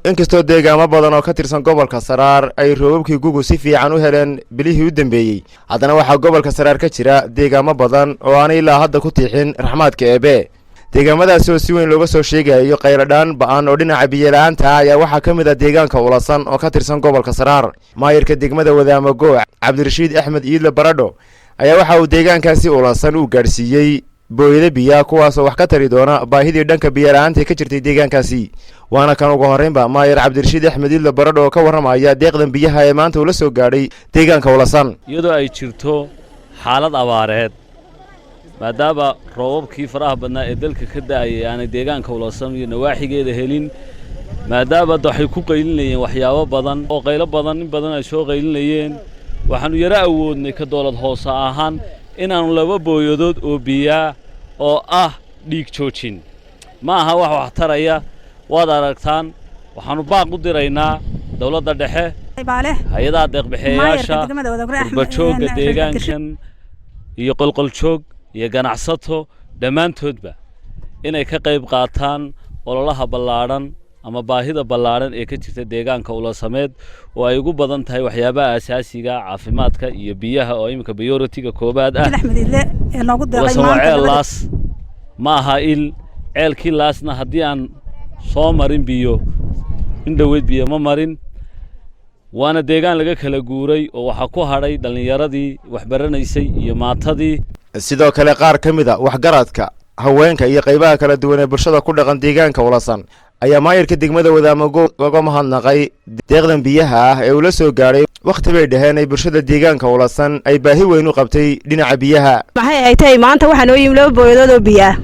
Inkastoo deegaamo badan oo ka tirsan gobolka Saraar ay roobabkii gugu si fiican u heleen bilihii u dambeeyey, haddana waxaa gobolka Saraar ka jira deegaamo badan oo aanay ilaa hadda ku tiixin raxmaadka Eebe. Deegaamadaasi oo si weyn looga soo sheegayo qayladhaan ba'an oo dhinaca biyola'aanta ah ayaa waxaa ka mid ah deegaanka Ulasan oo ka tirsan gobolka Saraar. Maayirka degmada Wadaamago, Cabdirashiid Axmed Iidle Baradho, ayaa waxa uu deegaankaasi Ulasan uu gaadhsiiyey booyado biya, kuwaasoo wax ka tari doona baahidii dhanka biyola'aanta ka jirtay deegaankaasi. Waana kan ugu horreynba maayir Cabdirashiid Axmed Iidle Baradho oo ka warramaya deeqdan biyaha ee maanta uu la soo gaadhay deegaanka Ulasan. Iyadoo ay jirto xaalad abaareed, maadaama roobabkii faraha badnaa ee dalka ka da'ayay aanay deegaanka Ulasan iyo nawaaxigeeda helin, maadaama waxay ku qaylinayeen waxyaabo badan oo qaylo badan in badan ay soo qaylinayeen, waxaannu yaro awoodnay ka dawlad hoose ahaan inaannu laba booyadood oo biyaa oo ah dhiig joojin. Ma aha wax wax taraya, waad aragtaan. Waxaannu baaq u diraynaa dawladda dhexe, hay'adaha deeqbixeeyaasha, qurbajoogga deegaankan iyo qolqoljoog iyo ganacsato dhammaantoodba inay ka qayb qaataan ololaha ballaadhan ama baahida ballaadhan ee ka jirta deegaanka Ulasameed, oo ay ugu badan tahay waxyaabaha asaasiga, caafimaadka iyo biyaha oo iminka priority-ga koowaad ah. Ulasan waa ceel laas, ma aha il. Ceelkii laasna haddii aan soo marin biyo in dhoweyd, biyo ma marin. Waana deegaan laga kala guuray oo waxaa ku hadhay dhallinyaradii waxbaranaysay iyo maatadii. Sidoo kale qaar ka mid a waxgaradka, haweenka iyo qaybaha kala duwan ee bulshada ku dhaqan deegaanka Ulasan ayaa maayirka degmada Wadaamago uga mahadnaqay deeqdan biyaha ah ee uu la soo gaadhay wakhti bay dhaheen ay bulshada deegaanka Ulasan ay baahi weyn u qabtay dhinaca biyaha. Maxay ay tahay, maanta waxaa noo yimi laba booyadood oo biyo ah.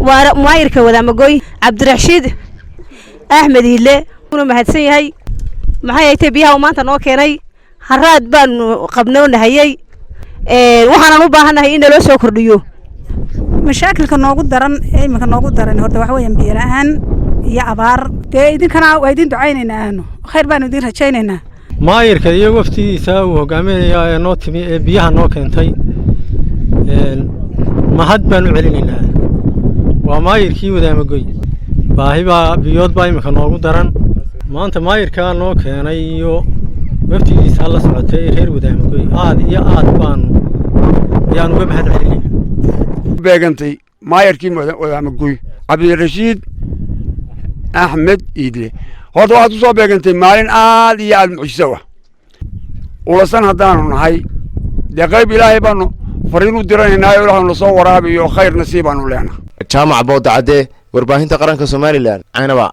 Waa maayirka Wadaamagoy, Cabdirashiid Axmed Iile, una mahadsan yahay. Maxay ay tahay, biyaha uu maanta noo keenay, haraad baanu qabnoo nahayey. Waxaanan u baahannahay in naloo soo kordhiyo. Mashaakilka noogu daran ee iminka noogu daran horta waxa weeyaan biyo la'aan iyo abaar. Dee idinkana waa idin ducaynaynaa, aanu khayr baanu idin rajaynaynaa. Maayirka iyo waftigiisa uu hogaaminayaa ee noo timi ee biyaha noo keentay, mahad baan u celinaynaa. Waa maayirkii Wadaamagoy. Baahi baa biyood baa iminka noogu daran. Maanta maayirkaa noo keenay iyo waftigiisa la socotay, reer Wadaamagoy aad iyo aad baanu ayaan uga mahad celinaynaa. Beegantay maayarkii Wadaamagoy, Cabdirashiid Axmed Iidle, horta waxaad ku soo beegantay maalin aad iyo aad mucjiso ah. Ulasan haddaanu nahay, dee qayb Ilaahay baanu fariin u diranaynaa, Ilaahu na soo waraabiyo, khayr nasiib baanu leenahay. Jaamac Boodacadde, warbaahinta qaranka Somaliland, Caynaba.